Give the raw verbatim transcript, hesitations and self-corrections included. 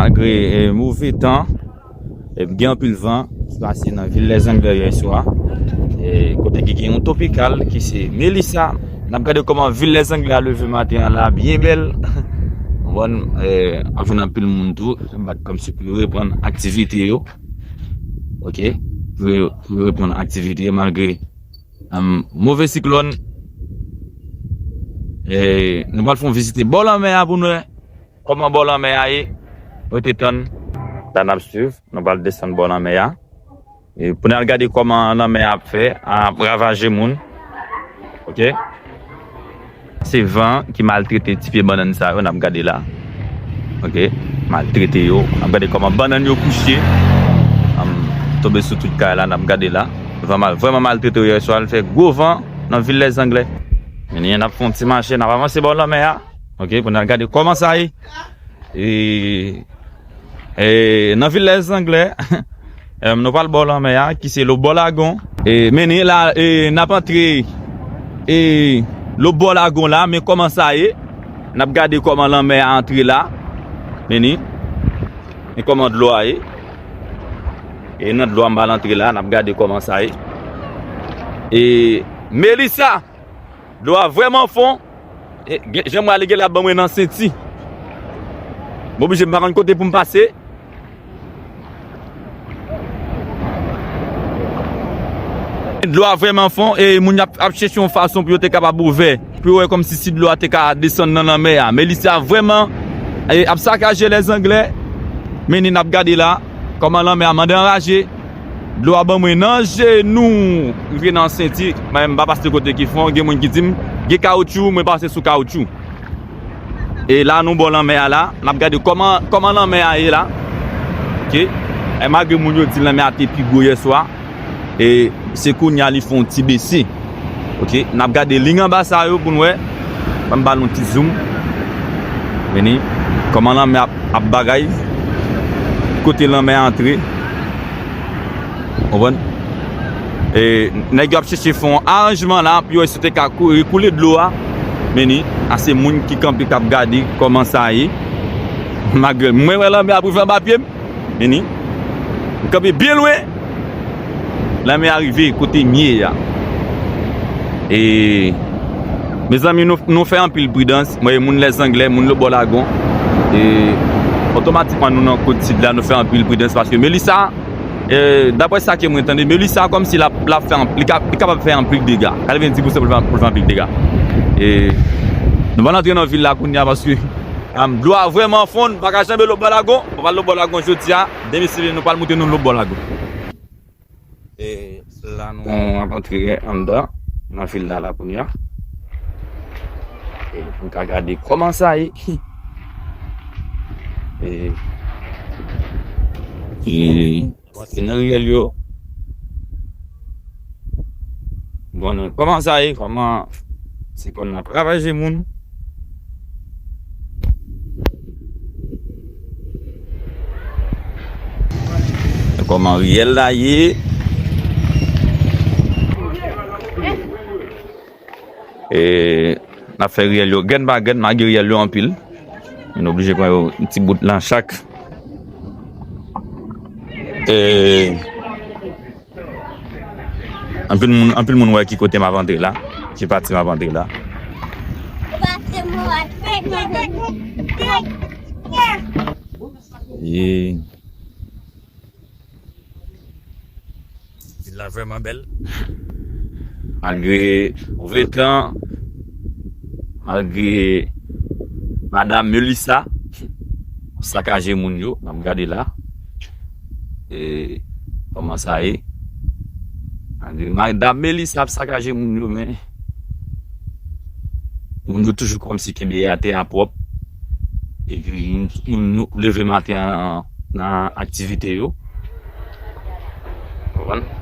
Malgre, e, move tan, e, gen anpil van ki pase nan vil Lèzanglè yè swa. E, kote ki gen yon topikal ki se Melissa. N ap gade kòman vil Lèzanglè a leve maten an la, byen bèl. Konprann, e, ap jwenn anpil moun tou, bat kòmsi pou yo reprann aktivite yo. Ok? Pou yo, pou yo reprann aktivite yo malgre, um, move siklòn. E, nou pral fè yon vizite bò lanmè a pou nou wè kòman bò lanmè a ye. Rete tann. La n ap swiv, nou pral desann bò lanmè a. E pou n al gade kòman lanmè a ap fè, ap ravaje moun. Ok? Se van ki maltrete ti pye bannann sa yo, n ap gade la. Ok? Maltrete yo. N ap gade kòman bannann yo kouche. Am, tonbe sou tout kay la, n ap gade la. Van mal, vrèman maltrete yo yè swa, l fè gwo van nan vil Lèzanglè. Men n ap fè yon ti mache, n ap avanse bò lanmè a. Ok? Pou n al gade kòman sa ye. E, e, nan vil Lèzanglè, em, nou pral bò lanmè a, ki se Lobò Lagon. E, men ni la, e, n ap antre, e, Lobò Lagon la, men kòman sa ye. N ap gade kòman lanmè a antre la. Men ni, men kòman dlo a ye. E nan dlo a m pral antre la, n ap gade kòman sa ye. E, Melissa! Dlo a vrèman fon. E, gen, jan m wè a, li genlè ap ban mwen nan senti. M oblije, m pa konn kote pou m pase. Dlo a vrèman fon e moun ap, ap chèche yon fason pou yo te kapab ouvè. Pou yo wè kòmsi si dlo a te ka desann nan lanmè a. Melissa vrèman, e, ap sakaje Lèzanglè. Men ni n ap gade la, kòman lanmè a mande anraje. Dlo a ban mwen nan jenou, rive nan senti. Mwen menm, m pa pase kote ki fon. Gen moun ki di m, gen kawotchou, mwen pase sou kawotchou. E la, nou bò lanmè a la, n ap gade kòman, kòman lanmè a ye la. Ok? E malgre moun yo di lanmè a te pi gwo yè swa, e se kounye a li fè yon ti bese. Ok? N ap gade liy anba sa yo pou n wè. Ban m ba nou ti zoom. Men ni, kòman lanmè ap, ap bagay. Kote lanmè a antre. Konprann? E, nèg yo ap chèche fè yon aranjman la, pou yo eseye te ka kou-, rekoule dlo a. Men ni, ase moun ki kanpe k ap gade kòman sa ye. Malgre mwen wè lanmè ap rive anba pye m. Men ni, m kanpe byen lwen. Lanmè a rive kote m ye a. E, mezanmi, nou, nou fè anpil pridans. Mwen, moun Lèzanglè, moun Lobò Lagon. E, otomatikman, nou nan Kot Sid la, nou fè anpil pridans. Paske Melissa, e, daprè sa ke mwen tande, Melissa kòmsi l ap, l ap fè anp-, li ka, li kapab fè anpil dega. Katrevenndis pousan pou l fè, pou l fè anpil dega. E, nou pral antre nan vil la kounye a, paske, am, dlo a vrèman fon, nou pa ka janbe Lobò Lagon. Nou pral Lobò Lagon jodi a. Demen si Dye vle, nou pral montre nou Lobò Lagon. E la nou ap antre anndan, nan vil la, la kounye a. E pou n ka gade kòman sa ye. E, e, antre nan riyèl yo. Bon, kòman sa ye, kòman se konn ap ravaje moun. Kòman riyèl la ye? E, n ap fè riyèl yo grenn pa grenn, malgre riyèl yo anpil. Men nou oblije pran yo yon ti bout nan chak. E, Anpil moun, anpil moun wè ki kote m ap antre la, ki pati m ap antre la. E, vil la vrèman bèl. Malgre move tan, malgre madam Melissa sakaje moun yo, n ap gade la. E, kòman sa ye? Malgre madam Melissa ap sakaje moun yo, men moun yo toujou kòmsi kenbe atè a pwòp. Epi moun, moun yo leve maten an nan aktivite yo. Konprann?